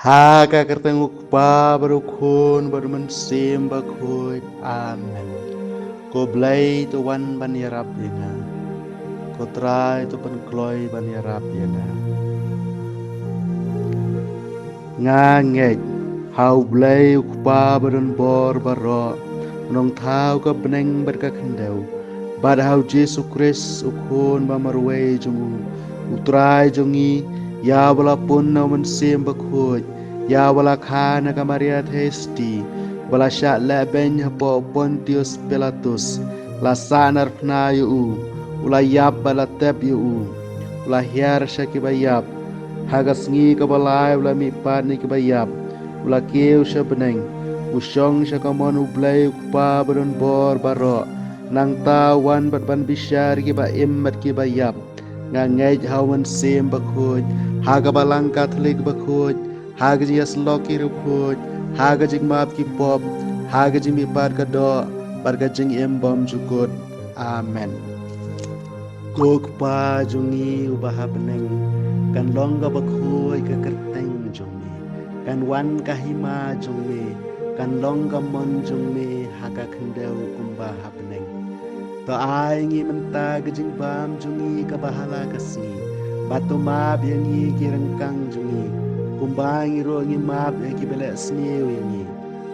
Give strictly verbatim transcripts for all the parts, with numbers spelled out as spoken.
Ha ka kyrteng u Kpa bad u Khun bad u Mynsiem Bakhuid. Amen. Ko Blei to wan ban ïarap ïa nga. Ko Trai to pynkloi ban ïarap ïa nga. Nga ngeit ha u Blei u Kpa badonbor baroh, u nongthaw ka bneng bad ka khyndew, bad ha u Jisu Khrist u Khun ba marwei jong u, u Trai jong ngi, ïa ba la pun na u Mynsiem Bakhuid, ïa ba la kha na ka Maria Theisotti, ba la shah lehbeiñ hapoh Pontius Pilatus, la sahnarphna ïa u, u la ïap bad la tep ïa u, u la hiar sha kiba ïap, ha ka sngi kaba lai u la mihpat na kiba ïap, u la kiew sha bneng, u shong sha ka mon u Blei u Kpa badonbor baroh, nangta u wan bad ban bishar ïa kiba im bad kiba ïap. Nga ngeit ha u Mynsiem Bakhuid, ha ka Balang Katholik bakhuid, ha ka jingïasyllok ki riewkhuid, ha ka jingmap ki pop, ha ka jingmihpat ka doh, bad ka jingim bymjukut. Amen. Ko Kpa jong ngi uba ha bneng, kan long kaba khuid ka kyrteng jong me, kan wan ka hima jong me, kan long ka mon jong me ha ka khyndew kumba ha bneng. To ai ngi mynta ka jingbam jong ngi kaba ha la ka sngi, bad to map ïa ngi ki ryngkang jong ngi, kumba ngi ruh ngi map ïa kiba leh sniew ïa ngi,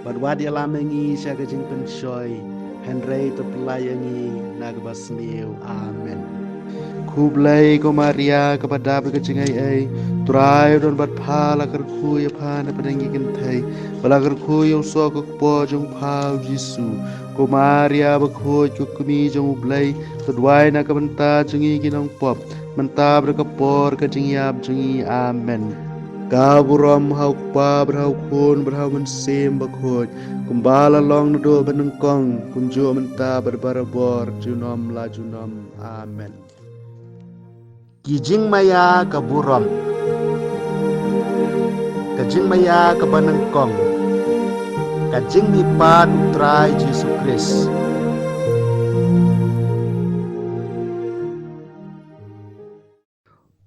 bad wat ïalam ïa ngi sha ka jingpynshoi, hynrei to pyllait ïa ngi na kaba sniew. Amen. Khublei ko Maria kaba dap ïa ka jingaiei, u Trai u don bad pha, la kyrkhu ïa pha na pdeng ki kynthei, bad la kyrkhu ïa u soh ka kpoh jong pha u Jisu. Ko Maria bakhuid, ko kmie jong u Blei, to duwai na ka bynta jong ngi ki nongpop, mynta bad ha ka por ka jingïap jong ngi. Amen. Ka burom ha u Kpa bad ha u Khun bad ha u Mynsiem Bakhuid, kumba la long naduh ba nyngkong, kumjuh mynta bad barabor, junom la junom. Amen. Ki jingmaïa ka burom. Ka jingmaïa kaba nyngkong. Ka jingmihpat u Trai Jisu Khrist.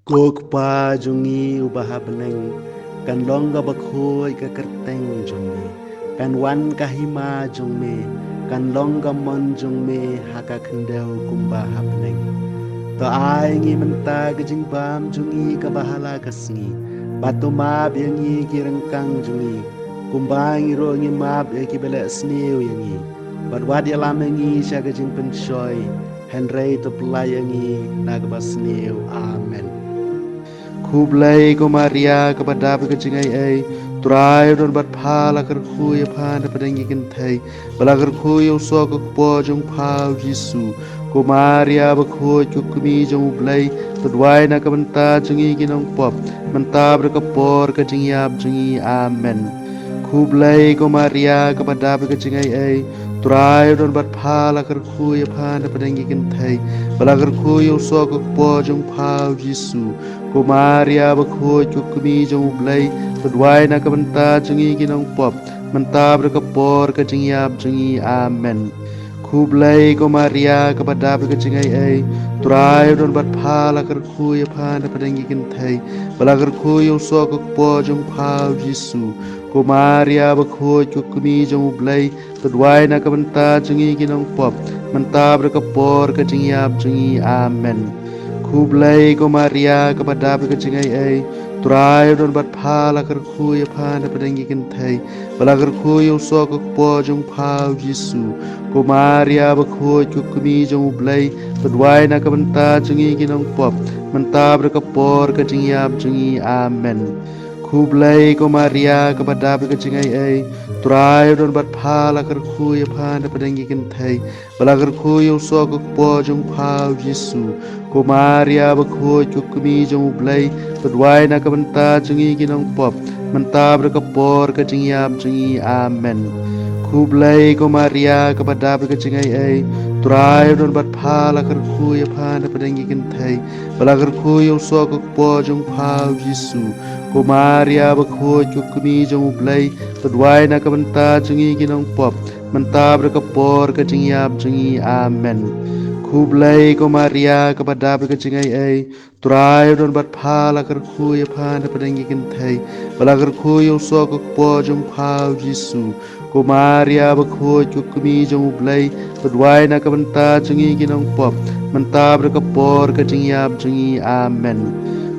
Ko Kpa jong ngi uba ha bneng, kan long kaba khuid ka kyrteng jong me, kan wan ka hima jong me, kan long ka mon jong me ha ka khyndew kumba ha bneng. To ai ngi mynta ka jingbam jong ngi kaba ha la ka sngi, bad to map ïa ngi ki ryngkang jong ngi, kumba ngi ruh ngi map ïa kiba leh sniew ïa ngi, bad wat ïalam ïa ngi sha ka jingpynshoi, hynrei to pyllait ïa ngi na kaba sniew. Amen. Khublei ko Maria kaba dap ïa ka jingaiei, u Trai u don bad pha, la kyrkhu ïa pha na pdeng ki kynthei, bad la kyrkhu ïa u soh ka kpoh jong pha u Jisu. Ko Maria bakhuid, ko kmie jong u Blei, to duwai na ka bynta jong ngi ki nongpop, mynta bad ha ka por ka jingïap jong ngi. Amen. Khublei ko Maria kaba dap ïa ka jingaiei, u Trai u don bad pha, la kyrkhu ïa pha na pdeng ki kynthei, bad la kyrkhu ïa u soh ka kpoh jong pha u Jisu. Ko Maria bakhuid, ko kmie jong u Blei, to duwai na ka bynta jong ngi ki nongpop, mynta bad ha ka por ka jingïap jong ngi. Amen. Khublei ko Maria kaba dap ïa ka jingaiei, u Trai u don bad pha, la kyrkhu ïa pha na pdeng ki kynthei, bad la kyrkhu ïa u soh ka kpoh jong pha u Jisu. Ko Maria bakhuid, ko kmie jong u Blei, to duwai na ka bynta jong ngi ki nongpop, mynta bad ha ka por ka jingïap jong ngi. Amen. Khublei ko Maria kaba dap ïa ka jingaiei, u Trai u don bad pha, la kyrkhu ïa pha na pdeng ki kynthei, bad la kyrkhu ïa u soh ka kpoh jong pha u Jisu. Ko Maria bakhuid, ko kmie jong u Blei, to duwai na ka bynta jong ngi ki nongpop, mynta bad ha ka por ka jingïap jong ngi. Amen. Khublei ko Maria kaba dap ïa ka jingaiei, u Trai u don bad pha, la kyrkhu ïa pha na pdeng ki kynthei, bad la kyrkhu ïa u soh ka kpoh jong pha u Jisu. Ko Maria bakhuid, ko kmie jong u Blei, to duwai na ka bynta jong ngi ki nongpop, mynta bad ha ka por ka jingïap jong ngi. Amen. Khublei ko Maria kaba dap ïa ka jingaiei, u Trai u don bad pha, la kyrkhu ïa pha na pdeng ki kynthei, bad la kyrkhu ïa u soh ka kpoh jong pha u Jisu. Ko Maria bakhuid, ko kmie jong u Blei, to duwai na ka bynta jong ngi ki nongpop, mynta bad ha ka por ka jingïap jong ngi. Amen. Khublei ko Maria, kaba dap da ka jingaiei, Trai u don bad pha, la kyrkhu ïa pha na pdeng ki kynthei, ba la kyrkhu ïa u soh ka kpoh jong pha u Jisu. Ko Maria bakhuid, ko kmie jong u Blei, to duwai na ka bynta jong ngi ki nongpop, mynta bad ha ka por ka jingïap jong ngi. Amen.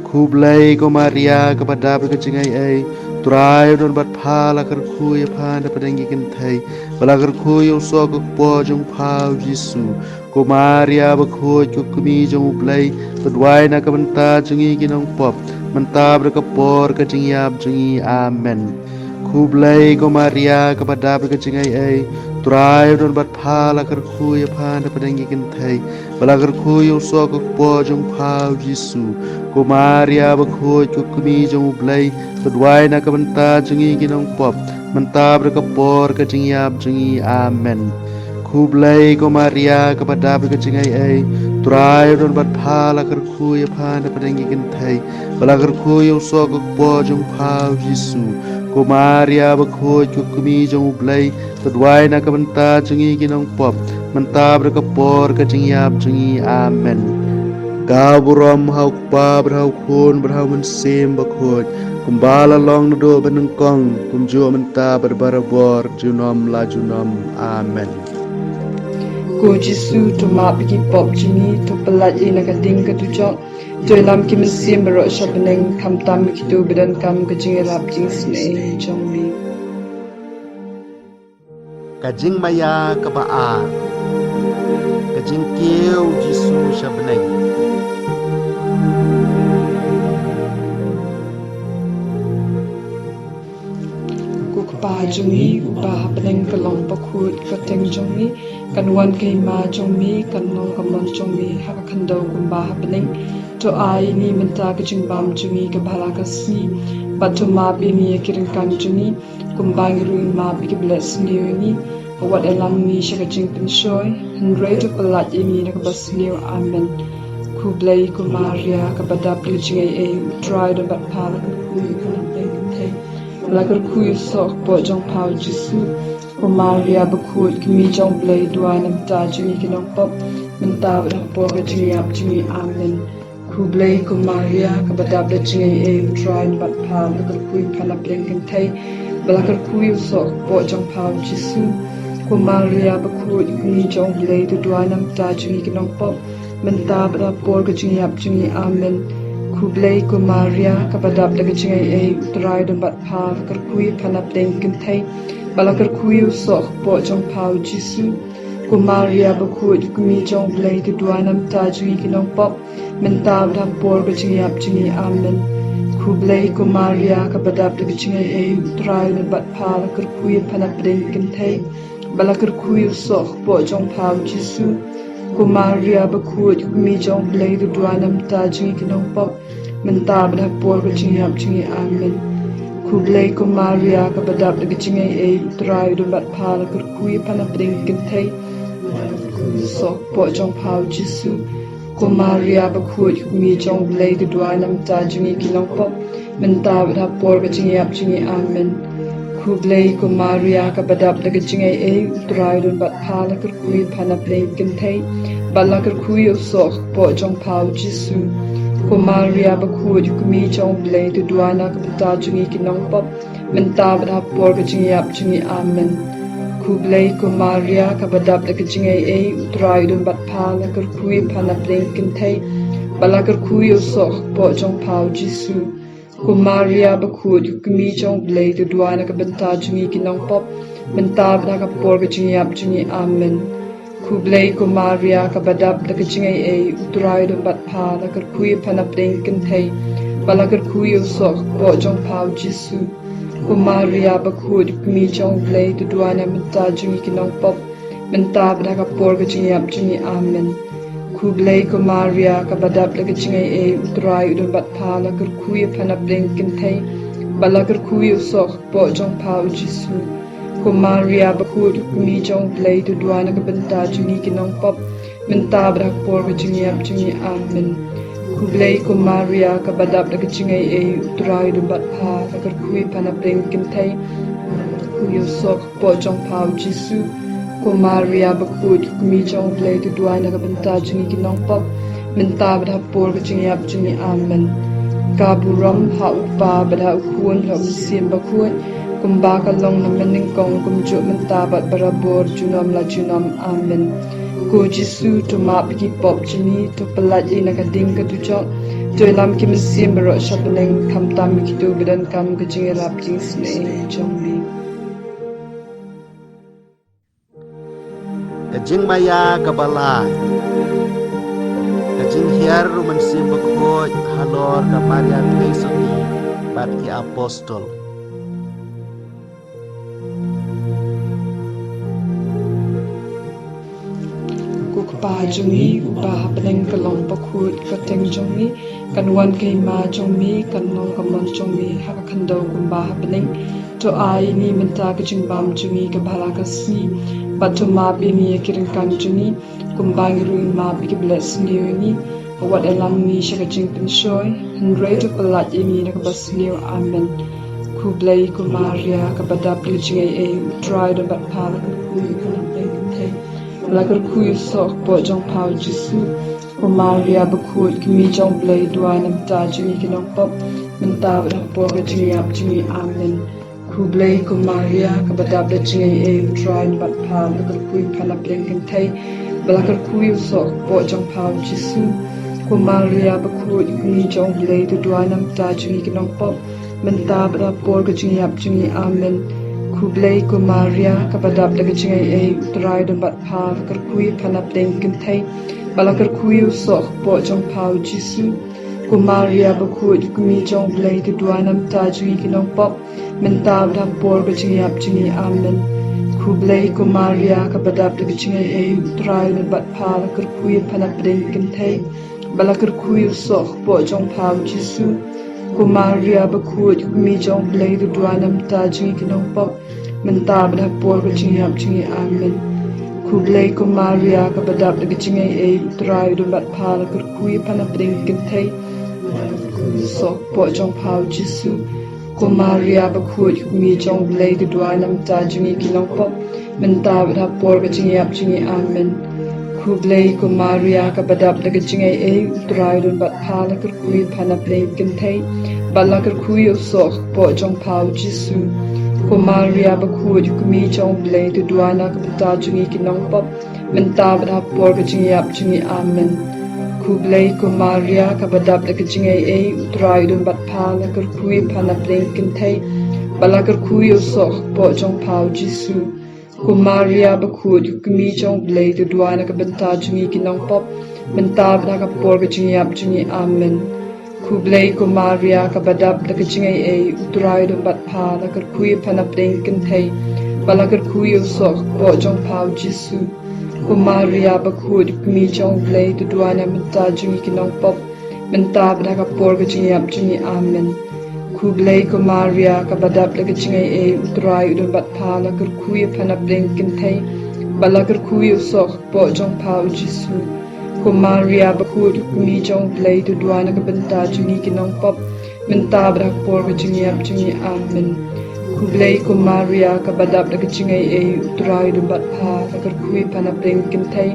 Khublei ko Maria, kaba dap da ka jingaiei, Trai u don bad pha, la kyrkhu ïa pha na pdeng ki kynthei, ba la kyrkhu ïa u soh ka kpoh jong pha u Jisu. Ko Maria bakhuid, ko kmie jong u Blei, to duwai na ka bynta jong ngi ki nongpop, mynta bad ha ka por ka jingïap jong ngi. Amen. Khublei ko Maria, kaba dap da ka jingaiei, Trai u don bad pha, la kyrkhu ïa pha na pdeng ki kynthei, ba la kyrkhu ïa u soh ka kpoh jong pha u Jisu. Ko Maria bakhuid, ko kmie jong u Blei, to duwai na ka bynta jong ngi ki nongpop, mynta bad ha ka por ka jingïap jong ngi. Amen. Khublei ko Maria, kaba dap da ka jingaiei, Trai u don bad pha, la kyrkhu ïa pha na pdeng ki kynthei, ba la kyrkhu ïa u soh ka kpoh jong pha u Jisu. Ko Maria bakhuid, ko kmie jong u Blei, to duwai na ka bynta jong ngi ki nongpop, mynta bad ha ka por ka jingïap jong ngi. Amen. Ka burom ha u Kpa bad ha u Khun bad ha u Mynsiem Bakhuid, kumba la long naduh ba nyngkong, kumjuh mynta bad barabor, junom la junom. Amen. Ko Jisu, to map ïa ki pop jong ngi, to pyllait ïa ngi na ka ding ka dujok, to ïalam ïa ki mynsiem baroh sha bneng, khamtam ïa kito ba donkam ka jingïarap jingsnei jong me. Ka jingmaïa kaba ar. Ka jingkiew Jisu sha bneng. Ko Kpa jong ngi uba ha bneng, ka long bakhuid ka kyrteng jong me, kan wan ka hima jong me, kan long ka mon jong me ha ka khyndew kumba ha bneng. To ai ïa ngi mynta ka jingbam jong ngi kaba ha la ka sngi, bad to map ïa ngi ïa ki ryngkang jong ngi, kumba ngi ruh ngi map ïa kiba leh sniew ïa ngi. Wat ïalam ngi sha ka jingpynshoi, hynrei to pyllait ïa ngi na kaba sniew. Amen. Khublei ko Maria, kaba dap da ka jingaiei, U Trai u don bad pha, la kyrkhu ïa pha na pdeng ki kynthei, la kyrkhu ïa u soh kpoh jong pha u Jisu. Ko Maria bakhuid, kmie jong u Blei, duwai namar jong ngi ki nongpop, mynta bad ha por ka jingïap jong ngi. Amen. Khublei ko Maria, kaba dap da ka jingaiei, U Trai u don bad pha, la kyrkhu ïa pha na pdeng ki kynthei, ba la kyrkhu ïa u soh kpoh jong pha u Jisu. Ko Maria bakhuid, kmie jong u Blei, to duwai namar jong ngi ki nongpop, mynta bad ha por ka jingïap jong ngi. Amen. Khublei ko Maria, kaba dap da ka jingaiei, U Trai u don bad pha, la kyrkhu ïa pha na pdeng ki kynthei, ba la kyrkhu ïa u soh kpoh jong pha u Jisu. Ko Maria bakhuid, kmie jong u Blei, to duwai namar jong ngi ki nongpop, mynta bad ha por ka jingïap jong ngi. Amen. Khublei ko Maria, kaba dap da ka jingaiei, U Trai u don bad pha, la kyrkhu ïa pha na pdeng ki kynthei, ba la kyrkhu ïa u soh kpoh jong pha u Jisu. Ko Maria bakhuid, kmie jong u Blei, to duwai namar jong ngi ki nongpop, mynta bad ha por ka jingïap jong ngi. Amen. Khublei ko Maria, kaba dap da ka jingaiei, U Trai u don bad pha, la kyrkhu ïa pha na pdeng ki kynthei, soh kpoh jong pha u Jisu. Ko Maria bakhuid, kmie jong u Blei, to duwai namar jong ngi ki nongpop, mynta bad ha por ka jingïap jong ngi. Amen. Khublei ko Maria, kaba dap da ka jingaiei, U Trai u don bad pha, la kyrkhu ïa pha na pdeng ki kynthei, ba la kyrkhu ïa u soh kpoh jong pha u Jisu. Ko Maria bakhuid, kmie jong u Blei, to duwai na ka bynta jong ngi ki nongpop, mynta bad ha por ka jingïap jong ngi. Amen. Khublei ko Maria, kaba dap da ka jingaiei, U Trai u don bad pha, la kyrkhu ïa pha na pdeng ki kynthei, ba la kyrkhu ïa u soh kpoh jong pha u Jisu. Ko Maria bakhuid, kmie jong u Blei, to duwai na ka bynta jong ngi ki nongpop, mynta bad ha ka por ka jingïap jong ngi. Amen. Khublei ko Maria, kaba dap da ka jingaiei, U Trai u don bad pha, la kyrkhu ïa pha na pdeng ki kynthei, ba la kyrkhu ïa u soh kpoh jong pha u Jisu. Ko Maria bakhuid, kmie jong u Blei, to duwai na ka bynta jong ngi ki nongpop, mynta bad ha ka por ka jingïap jong ngi. Amen. Khublei ko Maria, kaba dap da ka jingaiei, U Trai u don bad pha, la kyrkhu ïa pha na pdeng ki kynthei, ba la kyrkhu ïa u soh kpoh jong pha u Jisu. Ko Maria bakhuid, kmie jong u Blei, to duwai na ka bynta jong ngi ki nongpop, mynta bad ha ka por ka jingïap jong ngi. Amen. Khublei ko Maria, kaba dap da ka jingaiei, U Trai u don bad pha, la kyrkhu ïa pha na pdeng ki kynthei, kyrkhu ïa u soh kpoh jong pha u Jisu. Ko Maria bakhuid, ko kmie jong U Blei, to duwai na ka bynta jong ngi ki nongpop, mynta bad ha por ka jingïap jong ngi. Amen. Ka burom ha U Kpa bad ha U Khun bad ha U Mynsiem Bakhuid, kumba ka long na mynnyngkong, kumjuh mynta bad barabor, junom la junom. Amen. Ko Jisu, to map ïa ki pop jong ngi, to pyllait ïa ngi na ka ding ka dujok, to ïalam ki mynsiem baroh sha bneng, khamtam ïa kito ba donkam ka jingïarap jingsnei jong ngi. Ka jingmaïa kaba lai. Ka jinghiar U Mynsiem Bakhuid halor ka Maria Theisotti bad ki apostol. Ko Kpa jong ngi uba ha bneng, ka long bakhuid ka kyrteng jong me, kan wan ka hima jong me, kan long ka mon jong me ha ka khyndew kumba ha bneng. To ai ïa ngi mynta ka jingbam jong ngi kaba ha la ka sngi, bad to map ïa ngi ïa ki ryngkang jong ngi, kumba ngi ruh ngi map ïa kiba leh sniew ïa ngi. Wat ïalam ngi sha ka jingpynshoi, hynrei to pyllait ïa ngi na kaba sniew. Amen. Khublei ko Maria, kaba dap da ka jingaiei, U Trai u don bad pha, la kyrkhu ïa pha na pdeng kynthei, la kyrkhu ïa u soh kpoh jong pha U Jisu. Ko Maria bakhuid, ko kmie jong U Blei, duwai na ka bynta jong ngi ki nongpop, mynta bad ha por ka jingïap jong ngi. Amen. Khublei ko Maria, kaba dap da ka jingaiei, U Trai u don bad pha, la kyrkhu ïa pha na pdeng kynthei, bad la kyrkhu ïa u soh kpoh jong pha U Jisu. Ko Maria bakhuid, ko kmie jong U Blei, to duwai na ka bynta jong ngi ki nongpop, mynta bad ha por ka jingïap jong ngi. Amen. Khublei ko Maria, kaba dap da ka jingaiei, U Trai u don bad pha, la kyrkhu ïa pha na pdeng kynthei, bad la kyrkhu ïa u soh kpoh jong pha U Jisu. Ko Maria bakhuid, ko kmie jong U Blei, to duwai na ka bynta jong ngi ki nongpop, mynta bad ha por ka jingïap jong ngi. Amen. Khublei ko Maria, kaba dap da ka jingaiei, U Trai u don bad pha, la kyrkhu ïa pha na pdeng kynthei, bad la kyrkhu ïa u soh kpoh jong pha U Jisu. Ko Maria bakhuid, ko kmie jong U Blei, to duwai na ka bynta jong ngi ki nongpop, mynta bad ha por ka jingïap jong ngi. Amen. Khublei ko Maria, kaba dap da ka jingaiei, U Trai u don bad pha, la kyrkhu ïa pha na pdeng kynthei, soh kpoh jong pha U Jisu. Ko Maria bakhuid, ko kmie jong U Blei, to duwai na ka bynta jong ngi ki nongpop, mynta bad ha por ka jingïap jong ngi. Amen. Khublei ko Maria, kaba dap da ka jingaiei, U Trai u don bad pha, la kyrkhu ïa pha na pdeng kynthei, bad la kyrkhu ïa u soh kpoh jong pha U Jisu. Ko Maria bakhuid, ko kmie jong U Blei, to duwai na ka bynta jong ngi ki nongpop, mynta bad ha por ka jingïap jong ngi. Amen. Khublei ko Maria, kaba dap da ka jingaiei, U Trai u don bad pha, la kyrkhu ïa pha na pdeng kynthei, bad la kyrkhu ïa u soh kpoh jong pha U Jisu. Ko Maria bakhuid, ko kmie jong U Blei, to duwai na ka bynta jong ngi ki nongpop, mynta bad ha ka por ka jingïap jong ngi. Amen. Khublei ko Maria, kaba dap da ka jingaiei, U Trai u don bad pha, la kyrkhu ïa pha na pdeng kynthei, bad la kyrkhu ïa u soh kpoh jong pha U Jisu. Ko Maria bakhuid, ko kmie jong U Blei, to duwai na ka bynta jong ngi ki nongpop, mynta bad ha ka por ka jingïap jong ngi. Amen. Khublei ko Maria, kaba dap da ka jingaiei, U Trai u don bad pha, la kyrkhu ïa pha na pdeng kynthei, bad la kyrkhu ïa u soh kpoh jong pha U Jisu. Ko Maria bakhuid, ko kmie jong U Blei, to duwai na ka bynta jong ngi ki nongpop, mynta bad ha ka por ka jingïap jong ngi. Amen. Khublei ko Maria, kaba dap da ka jingaiei, U Trai u don bad pha, la kyrkhu ïa pha na pdeng kynthei,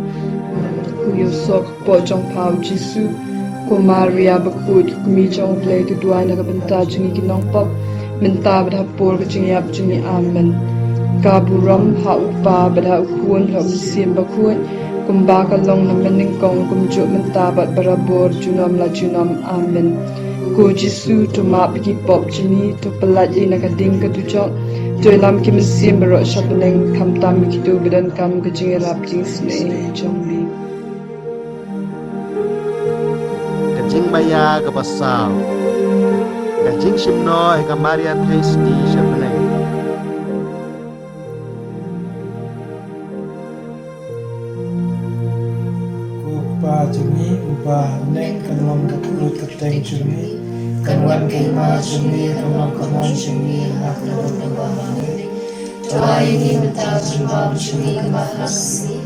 kyrkhu ïa u soh kpoh jong pha U Jisu. Ko Maria bakhuid, ko kmie jong U Blei, to duwai na ka bynta jong ngi ki nongpop, mynta bad ha ka por ka jingïap jong ngi. Amen. Ka burom ha U Kpa bad ha U Khun bad ha U Mynsiem Bakhuid, kumba ka long na mynnyngkong, kumjuh mynta bad barabor, junom la junom. Amen. Ko Jisu, to map ïa ki pop jong ngi, to pyllait ïa ngi na ka ding ka dujok, to ïalam ki mynsiem baroh sha bneng, khamtam ïa kito ba donkam ka jingïarap jingsnei jong me. Ka jingmaïa kaba saw. Ka jingshim noh ïa ka Maria Theisotti sha bneng. Ko Kpa jong ngi uba ha bneng, kan long bakhuid ka kyrteng jong me, kan wan ka hima jong me, kan long ka mon jong me ha ka khyndew kumba ha bneng. To ai ïa ngi mynta ka jingbam jong ngi kaba ha ka sngi,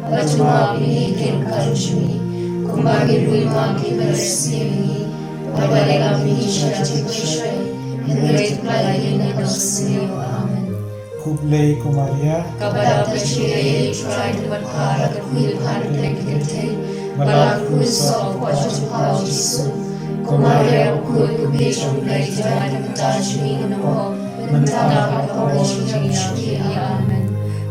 bad to map ïa ngi ki ryngkang jong ngi, kumba ngi ruh ngi map ïa kiba leh sniew ïa ngi, bad wat ïalam ïa ngi sha ka jingpynshoi, hynrei to pyllait ïa ngi na kaba sniew. Amen. Khublei ko Maria. Kaba dap da ka jingaiei, U Trai u don bad pha, la kyrkhu ïa pha na pdeng ki kynthei, bad la kyrkhu u soh u kpoh jong pha U Jisu. Ko Maria bakhuid, ko Hynmen jong U Blei, to ai lad ïa ka bynta jong ngi kiba pop, mynta bad ha ka por jong ngi. Amen.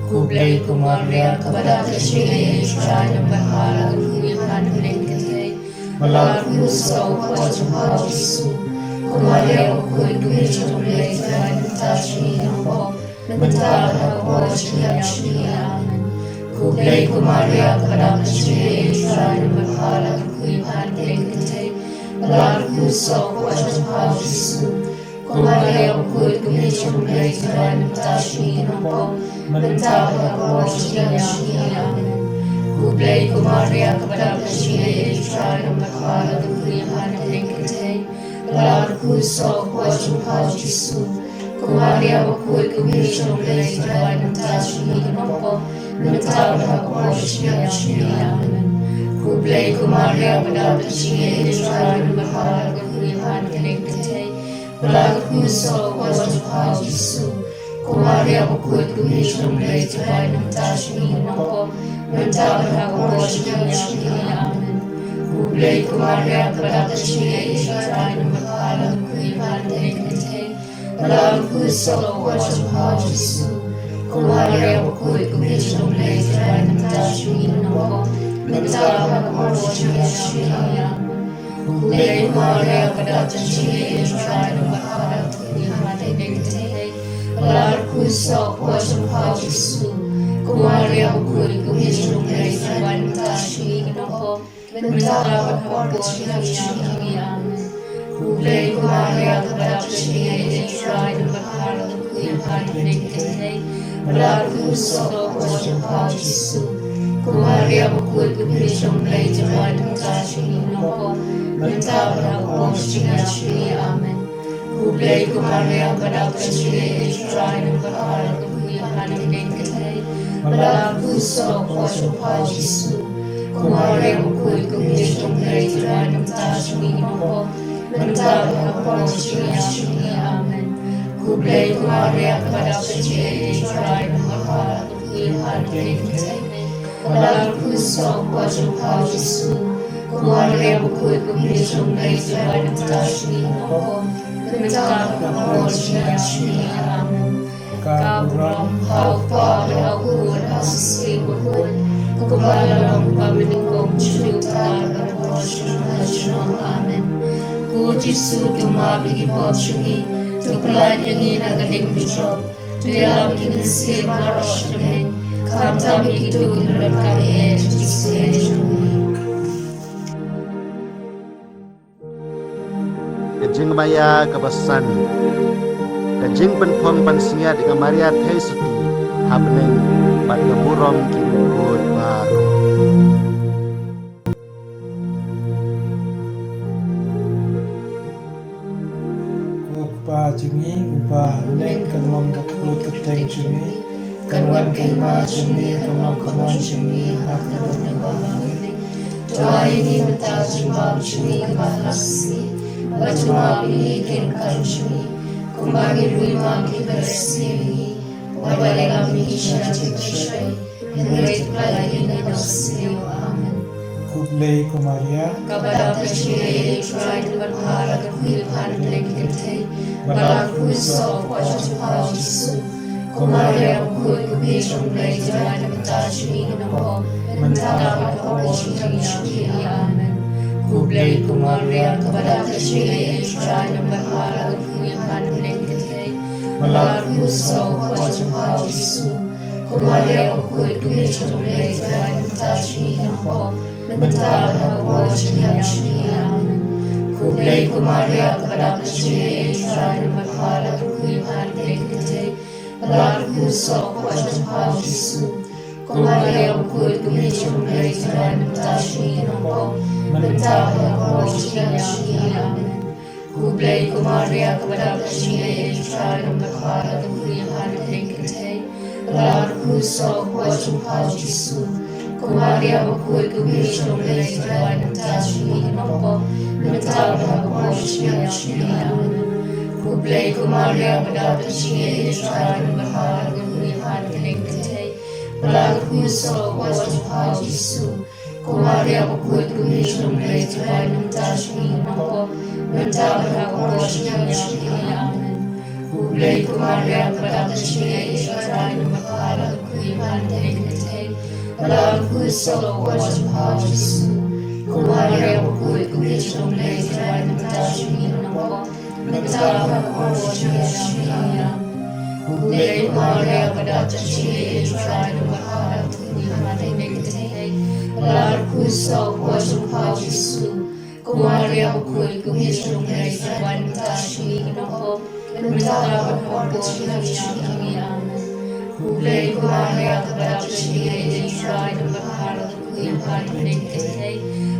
Khublei ko Maria, kaba dap da ka jingaiei, U Trai u don bad pha, la kyrkhu ïa pha na pdeng ki kynthei, bad la kyrkhu u soh u kpoh jong pha U Jisu. Ko Maria bakhuid, ko Hynmen jong U Blei, to ai lad ïa ka bynta jong ngi kiba pop, mynta bad ha ka por jong ngi. Amen. Khublei ko Maria, kaba dap da ka jingaiei, U Trai u don bad pha, la kyrkhu ïa pha na pdeng ki kynthei, bad la kyrkhu u soh u kpoh jong pha U Jisu. Ko Maria bakhuid, ko Hynmen jong U Blei, to ai lad ïa ka bynta jong ngi kiba pop, mynta bad ha ka por jong ngi. Amen. Khublei ko Maria, kaba dap da ka jingaiei, U Trai u don bad pha, la kyrkhu ïa pha na pdeng ki kynthei, bad la kyrkhu u soh u kpoh jong pha U Jisu. Ko Maria bakhuid, ko Hynmen jong U Blei, to ai lad ïa ka bynta jong ngi kiba pop, mynta bad ha ka por jong ngi. Amen. Khublei ko Maria, kaba dap da ka jingaiei, U Trai u don bad pha, la kyrkhu ïa pha na pdeng ki kynthei, bad la kyrkhu u soh u kpoh jong pha U Jisu. Ko Maria bakhuid, ko Hynmen jong U Blei, to ai lad ïa ka bynta jong ngi kiba pop, mynta bad ha ka por jong ngi. Amen. Khublei ko Maria, kaba dap da ka jingaiei, U Trai u don bad pha, la kyrkhu ïa pha na pdeng ki kynthei, bad la kyrkhu u soh u kpoh jong pha U Jisu. Ko Maria bakhuid, ko Hynmen jong U Blei, to ai lad ïa ka bynta jong ngi kiba pop, mynta bad ha ka por jong ngi. Amen. Khublei ko Maria, kaba dap da ka jingaiei, U Trai u don bad pha, la kyrkhu ïa pha na pdeng ki kynthei, bad la kyrkhu u soh u kpoh jong pha U Jisu. Ko Maria bakhuid, ko Hynmen jong U Blei, to ai lad ïa ka bynta jong ngi kiba pop, mynta bad ha ka por jong ngi. Amen. Khublei ko Maria, kaba dap da ka jingaiei, U Trai u don bad pha, la kyrkhu ïa pha na pdeng ki kynthei, bad la kyrkhu u soh u kpoh jong pha U Jisu. Ko Maria bakhuid, ko Hynmen jong U Blei, to ai lad ïa ka bynta jong ngi kiba pop, mynta bad ha ka por jong ngi. Amen. Khublei ko Maria, kaba dap da ka jingaiei, U Trai u don bad pha, la kyrkhu ïa pha na pdeng ki kynthei, bad la kyrkhu u soh u kpoh jong pha U Jisu. Ko Maria bakhuid, ko Hynmen jong U Blei, to ai lad ïa ka bynta jong ngi kiba pop, mynta bad ha ka por jong ngi. Amen. Khublei ko Maria, kaba dap da ka jingaiei, U Trai u don bad pha, la kyrkhu ïa pha na pdeng ki kynthei, bad la kyrkhu u soh u kpoh jong pha U Jisu. Ko Maria bakhuid, ko Hynmen jong U Blei, to ai lad ïa ka bynta jong ngi kiba pop, mynta bad ha ka por jong ngi. Amen. Ka burom ha U Kpa bad ha U Khun bad ha U Mynsiem Bakhuid, kumba la long, ba mynnyngkong, junom, mynta bad ha ka por jong ngi. Amen. Ko Jisu, to map ïa ki pop jong ngi, to pyllait ïa ngi na ka ding jong u diabol, to ïalam ïa ki mynsiem baroh sha ka bneng, khamtam ïa kito kiba donkam eh jingïasyrdoh. Ka jingmaïa kaba san. Ka jingpynphong pansngiat ïa ka Maria Theisotti ha bneng bad ka burom ki riewkhuid baroh. Ko Kpa jong ngi uba ha bneng, kan long ka kyrteng kyrteng jong ngi, kan wan ka hima jong ngi, kan long ka mon jong ngi ha ka dur naba ha bneng. To ai ïa ngi mynta ka jingbam jong ngi kaba ha ka sngi, bad to map ïa ngi ki ryngkat jong ngi, kumba ngi ruh ngi map ïa kiba ïasngew ïa ngi, bad wat ïalam ïa ngi sha ka jingpynshoi, hynrei to pyllait ïa ngi na ka bymsniew. Amen. Khublei ko Maria. Kaba dap da ka jingaiei, U Trai u don bad pha, la kyrkhu ïa pha na pdeng ki kynthei, bad la kyrkhu u soh u kpoh jong pha U Jisu. Ko Maria bakhuid, ko Mei jong U Blei, to ai lad ïa ka bynta jong ngi kiba pop, mynta bad ha ka por jong ngi. Amen. Khublei ko Maria, kaba dap da ka jingaiei, U Trai u don bad pha, la kyrkhu ïa pha na pdeng ki kynthei, bad la kyrkhu u soh u kpoh jong pha U Jisu. Ko Maria bakhuid, ko Mei jong U Blei, to ai lad ïa ka bynta jong ngi kiba pop, mynta bad ha ka por jong ngi. Amen. Khublei ko Maria, kaba dap da ka jingaiei, U Trai u don bad pha, la kyrkhu ïa pha na pdeng ki kynthei, bad la kyrkhu u soh u kpoh jong pha U Jisu. Ko Maria bakhuid, ko Mei jong U Blei, to ai lad ïa ka bynta jong ngi kiba pop, mynta bad ha ka por jong ngi. Amen. Khublei ko Maria, kaba dap da ka jingaiei, U Trai u don bad pha, la kyrkhu ïa pha na pdeng ki kynthei, bad la kyrkhu u soh u kpoh jong pha U Jisu. Ko Maria bakhuid, ko Mei jong U Blei, to ai lad ïa ka bynta jong ngi kiba pop, mynta bad ha ka por jong ngi. Amen. Khublei ko Maria, ba dap da jingïeit, U Trai u don bad pha, la kyrkhu ïa pha ha kine ki kynthei, bad la kyrkhu u soh u kpoh jong pha u Jisu. Ko Maria bakhuid, ko Mei jong U Blei, to ai na ka bynta jong ngi ki nongpop, mynta bad ha ka por jong ngi ba ngi ïap sha phi. Amen. Khublei ko Maria, ba dap da jingïeit, U Trai u don bad pha, la kyrkhu ïa pha ha kine ki kynthei, bad la kyrkhu u soh u kpoh jong pha u Jisu. Ko Maria bakhuid, ko Mei jong U Blei, to ai na ka bynta jong ngi ki nongpop, mynta bad ha ka por jong ngi ba ngi ïap sha phi. Amen. Khublei ko Maria, ba dap da jingïeit, U Trai u don bad pha, la kyrkhu ïa pha ha kine ki kynthei, bad la kyrkhu u soh u kpoh jong pha u Jisu. Ko Maria bakhuid, ko Mei jong U Blei, to ai na ka bynta jong ngi ki nongpop, mynta bad ha ka por jong ngi ba ngi ïap sha phi. Amen. Khublei ko Maria, ba dap da jingïeit, U Trai u don bad pha, la kyrkhu ïa pha ha kine ki kynthei,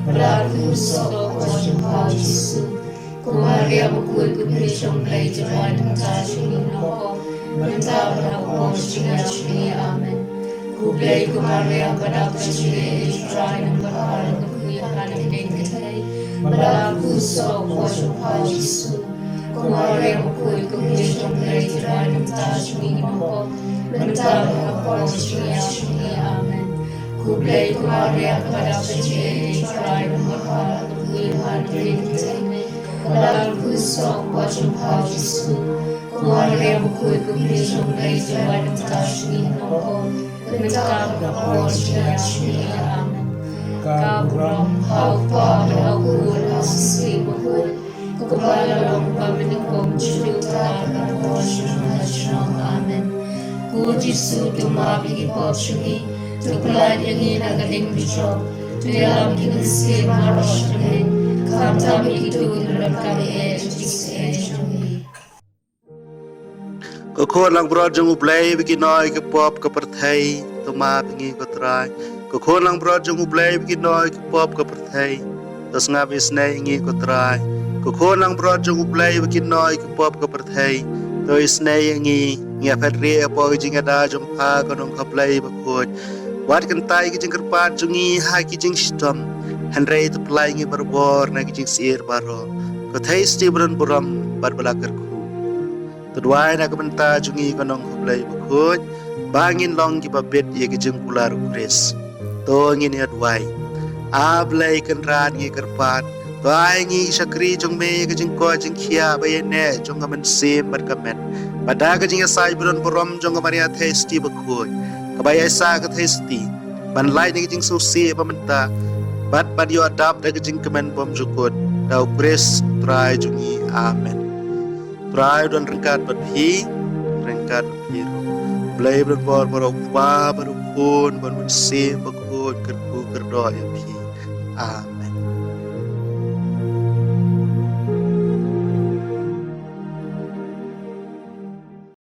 bad la kyrkhu u soh u kpoh jong pha u Jisu. Ko Maria bakhuid, ko Mei jong U Blei, to ai na ka bynta jong ngi ki nongpop, mynta bad ha ka por jong ngi ba ngi ïap sha phi. Amen. Khublei ko Maria, ba dap da jingïeit, U Trai u don bad pha, la kyrkhu ïa pha ha kine ki kynthei, bad la kyrkhu u soh u kpoh jong pha u Jisu. Ko Maria bakhuid, ko Mei jong U Blei, to ai na ka bynta jong ngi ki nongpop, mynta bad ha ka por jong ngi ba ngi ïap sha phi. Amen. Khublei ko Maria, ba dap da jingïeit, U Trai u don bad pha, la kyrkhu ïa pha ha kine ki kynthei, bad la kyrkhu u soh u kpoh jong pha u Jisu. Ko Maria bakhuid, ko Mei jong U Blei, to ai na ka bynta jong ngi ki nongpop, mynta bad ha ka por jong ngi ba ngi ïap sha phi. Amen. Ka burom ha u Kpa bad ha u Khun bad ha u Mynsiem Bakhuid, kumba la long mynta bad ha ka por jong ngi ba ngi ïap sha phi. Amen. Ko Jisu, to map ïa ki pop jong ngi, to pyllait ïa ngi na ka ding jong u jong, to ïalam ïa ki mynsiem baroh sha ka miet, khamtam ïa kito kiba donkam ïa ka jingïasyrdoh jong ngi. Ko Khun langbrot jong U Blei, ba ki noh ïa ki pop ka pyrthei, to map ïa ngi ko Trai. Ko Khun langbrot jong U Blei, ba ki noh ïa ki pop ka pyrthei, to sngap isynei ïa ngi ko Trai. Ko Khun langbrot jong U Blei, ba ki noh ïa ki pop ka pyrthei, to isynei ïa ngi. Ngi ïa phet rieh hapoh ka jingïada jong pha ko Nongkha Blei bakhuid. Wat kyntait ïa ki jingkyrpad jong ngi ha ki jingshitom, hynrei to pyllait ïa ngi barabor na ki jingsyier baroh, ko Theisotti ba don burom bad ba la kyrkhu. To duwai na ka bynta jong ngi ko Nongkha Blei bakhuid, ba ngin long kiba bit ïa ka jingkular u Khrist. To ngin ïa duwai. A Blei Kynrad, ngi kyrpad, to ai ngi ki shakri jong me ïa ka jingkoit jingkhiah ba ïaineh jong ka mynsiem bad ka met, bad da ka jingïasaid ba don burom jong ka Maria Theisotti bakhuid, kaba ïaisah ka Theisotti, ban lait na ka jingsngewsih ba mynta, bad ban ïoh dap da ka jingkmen bymjukut, da u Khrist u Trai jong ngi. Amen. U Trai u don ryngkat bad phi, ryngkat bad phi ruh. Blei ba don bor baroh, u Kpa bad u Khun bad u Mynsiem Bakhuid, kyrkhu kyrdoh ïa phi. Amen.